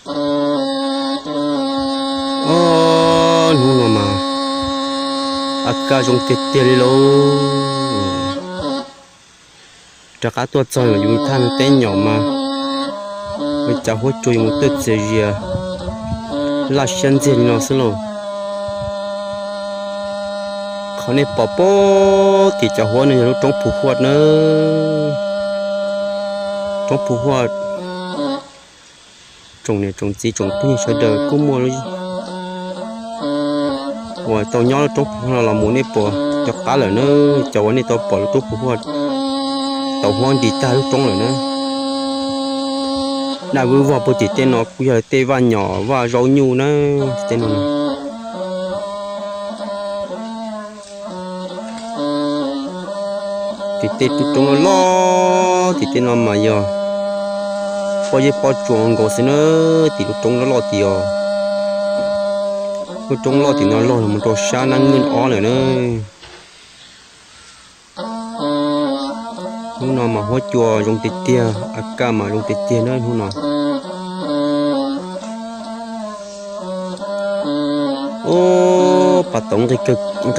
Hnub no mas a kaj zoo tiag tiag li lauj. Rov qab tuaj txog yus thaj teb nyom mas ua cas huab cua yuav mus tuaj txias zias laj siab ntxiag li no xwb lauj. Qhov nej pom puag tim cov huab no yog lub roob Phu Huaj na. Roob Phu Huaj. Tsoom niam tsoom txiv tsoom phooj ywg sawv daws kuj muaj uas tau nyob lub roob Phu Huaj no los mus nej puas cov qab lawm na, cov uas nej tau pom lub roob Phu Huaj tau huab nti tag lub roob lawm na. Daj vwb vog puag tim tej no kuj yog tej vaj nyom vaj zaub nyuj na, tim tej no. Tim tej lub roob loj loj tim tej no mas yog pob zeb pob tsuas nkaus xwb na, tim lub roob loj loj tim os. Lub roob loj tim no log los mus rau sab Nab Nwj ob lawm na. Hnub no mas huab cua zoo tiag tiag, a kaj mas zoo tiag tiag na hnub no. Ub, pas tauv nqig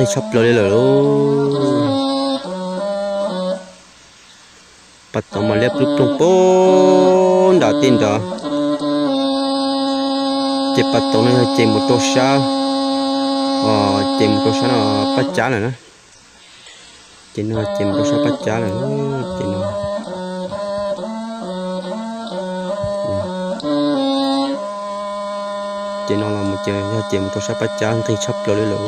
tshaj plaws li lawm lauj. Pas tauv mas liab ploog ploog puag nram tej nrad. Ces pas tauv no yog ces mus rau sab, ces mus rau sab no Paj Cab lawm na. Ces no ces mus rau sab Paj Cab lawm ces no. Ces no los mus ces yog ces mus rau sab Paj Cab nqig tshaj plaws li lawm.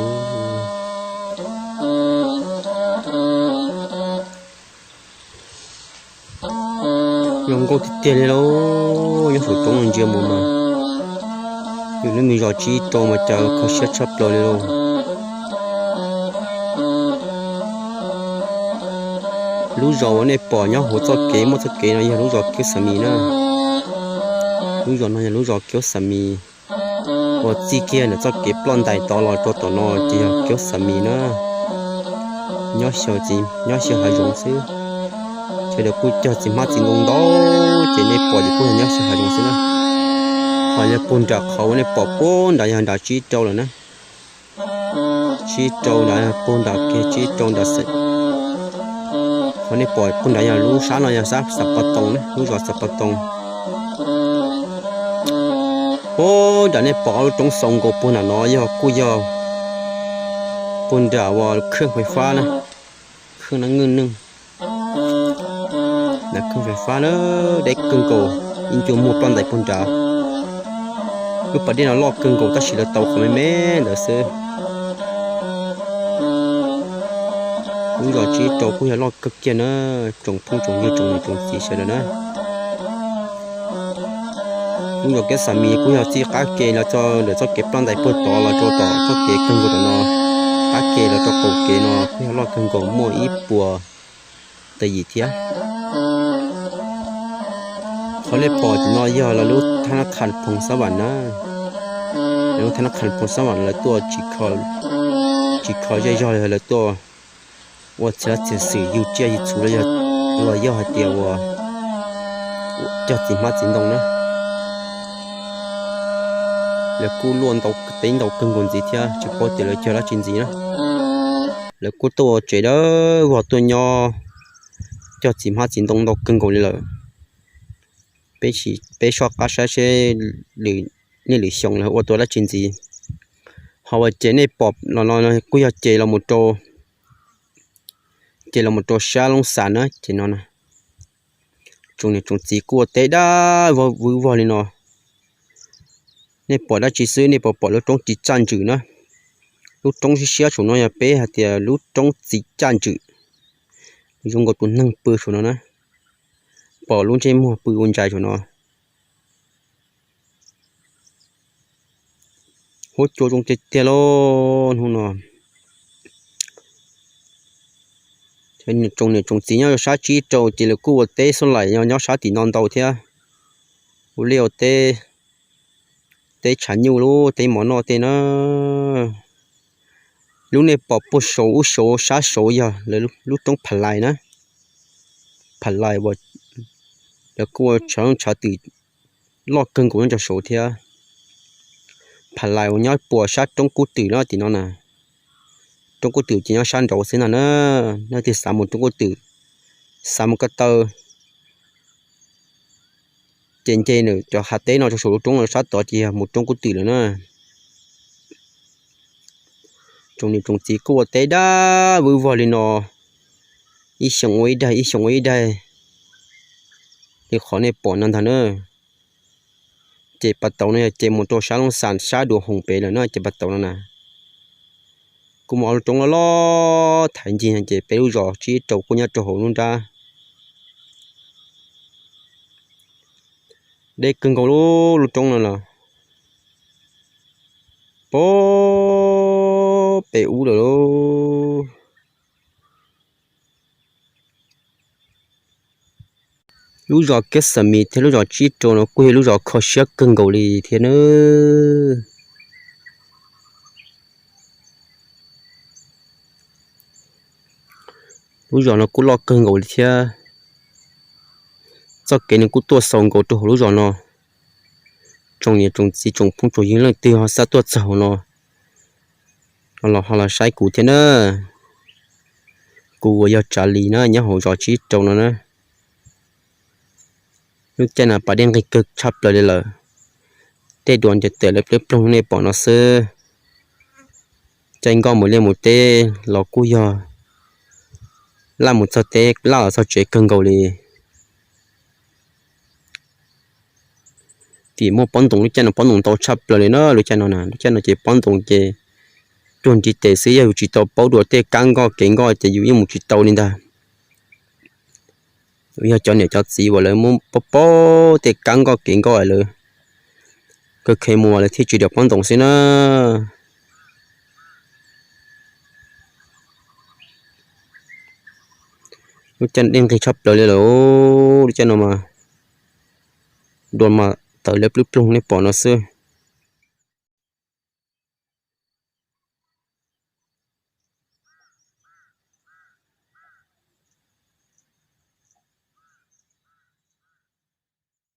Zoo nkauj tiag tiag li lauj, nyob saum roob no ntsia mus mas yus lub me zos Tsib Rau mas cas kho siab tshaj plaws li lauj. Lub zos uas nej pom nyob hauv txoj kev muaj txoj kev no yog lub zos Kiaub Xa Mis na. Lub zos no yog lub zos Kiaub Xa Mis. Uas txij kiag ntawm txoj kev ploj ntais tod los rau tom no ces yog Kiaub Xa Mis na. Nyob xyaw, nyob xyaw hav zoov xwb. Sawv daws kuj cog txiv hmab txiv ntoo ntau, ces nej pom ces kuj yog nyob xyaw hav zoov xwb na. Ho yog puag nram qhov uas nej pom puag nrad yog nram Tsib Rau lawm na. Tsib Rau nrad, puag nram kiag Tsib Rau nrad xwb. Qhov nej pom puag nrad yog lub sab no yog sab Xav Pas Toos na, lub zos Xav Pas Toos. Puag nram nej pom ob lub roob xaus nkaus puag nram no yog kuj yog puag nram uas khwj fais fab na, khwj na, khwj fais fab na, deb kawg nkaus, ib ncua muag ploj ntais puag nrad. Lub pas dej no loj kawg nkaus tab sis lawv tau qhov me me ntawd xwb. Lub zos Tsib Rau kuj yog loj kawg kiag na, tsoom phooj tsoom ywg tsoom niam tsoom txiv sawv daws na. Lub zos Kiaub Xa Mis kuj yog txij qab ke los txog ntawm txoj kev ploj ntais puag tod los rau tom txoj kev kawg nkaus tom no. Qab ke los rau qaum kev no kuj yog loj kawg nkaus muaj ib puas tawm yim thiab. Qhov nej pom tim no yog lawv lub thab nab qhas Phoos Xab Vam na. Lawv lub thab nab qhas Phoos Xab Vam lawv tuaj tsis kho zej zog li, lawv tuaj ua txhia txhia xwm yug tsiaj yug txhu los yog hais tias uas cog txiv hmab txiv ntoo na. Lawv kuj luaj ntau teb ntau kawg nkaus ntxiv thiab tsis paub tias lawv cog dab tsi ntxiv na. Lawv kuj tuaj ua tsev dawb vog tuaj nyob cog txiv hmab txiv ntoo ntau kawg nkaus li lawm. Peb soj qab saib seb lwm niaj lwm xyoo lawv ua tau dab tsi ntxiv. Ho uas ces nej pom los no kuj yog ces los mus rau, ces los mus rau sab Loob Xas na, ces no tsoom niam tsoom txiv kuj ua teb dab vog vwv vog li no. Nej pom dab tsi xwb, nej puas pom lub roob Txiv Txaj Ntswm na? Lub roob siab siab saum no yog peb hais tias lub roob Txiv Txaj Ntswm. Zoo nkaus tus neeg pw saum no na, pom lub ntsej muag pw ua ntsais saum no. Huab cua zoo tiag tiag lauj hnub no. Tsoom niam tsoom txiv nyob sab Tsib Rau ces lawv kuj ua teb xub laim nyob sab tim no ntau thiab. Ua liaj ua teb, teb tshav nyuj lub teb mov noj tej na. Lub nej pom puag saud ub saud sab saud yog lawv lub roob Pha Lais na. Pha Lais uas lawv kuj ua tshav twm loj kawg nkaus nyob rau saud thiab. Pha lais uas nyob puas sab roob kub twm no tim no na. Roob kub twm ces nyob sab nraud xwb ntag na. Nej leej twg xav mus roob kub twm, xav mus ko taw, ces nce nws cov hav teb no rau saum lub roob no sab tod ces yog mus roob kub twm lawm na. Tsoom niam tsoom txiv kuj ua teb dab vwj vog li no, ib xyoo ua ib daig, ib xyoo ua ib daig li qhov nej pom no ntag na. Ces pas taus no yog ces mus rau sab Looj Xas sab Dua Hoos pem lawm na, ces pas taus no na. Kuj muaj ob lub roob loj loj thaiv ncig no ces peb lub zos Tsib Rau kuj nyob rau hauv lub nrab. Deb kawg nkaus lub, lub roob no los pem, pem ub lawm lauj. Lub zos Kiab Xam Mis thiab lub zos Tsib Rau no kuj yog lub zos kho siab kawg nkaus li thiab nawb. Lub zos no kuj loj kawg nkaus li thiab. Txoj kev nws kuj tuaj xaus nkaus rau hauv lub zos no. Tsoom niam tsoom txiv tsoom phooj tsoom ywg leej twg ho xav tuaj txog hauv no los ho los saib kuv thiab na. Kuv uas yog Tsav Lis na, nyob hauv zos Tsib Rau no na. Lub caij no pas dej nqig kawg tshaj plaws li lawm. Tej duav ntiav tawm lawv pleb ploog nej pom no xwb. Caij nkoj mus liaj mus teb los kuj yog laj mus txog teb laj los txog tsev kawg nkaus li. Vim muaj pob ntoos, lub caij no pob ntoos ntau tshaj plaws li na. Lub caij no na, lub caij no ces pob ntoos ces cuag ntiv tes xwb, yog yus tsis tau paub dua tej kab nkoj kev nkoj ces yus yeej mus tsis tau li ntag. Yog cov niam cov txiv uas lawv muab paub paub tej kab nkoj kev nkoj lawv kawg kheev mus lawv thiaj tsis dam pob ntoos xwb na. Lub caij dej nqig tshaj plaws li lawm. Lub caij no mas duav mas tawm lawv pleb ploog nej pom no xwb.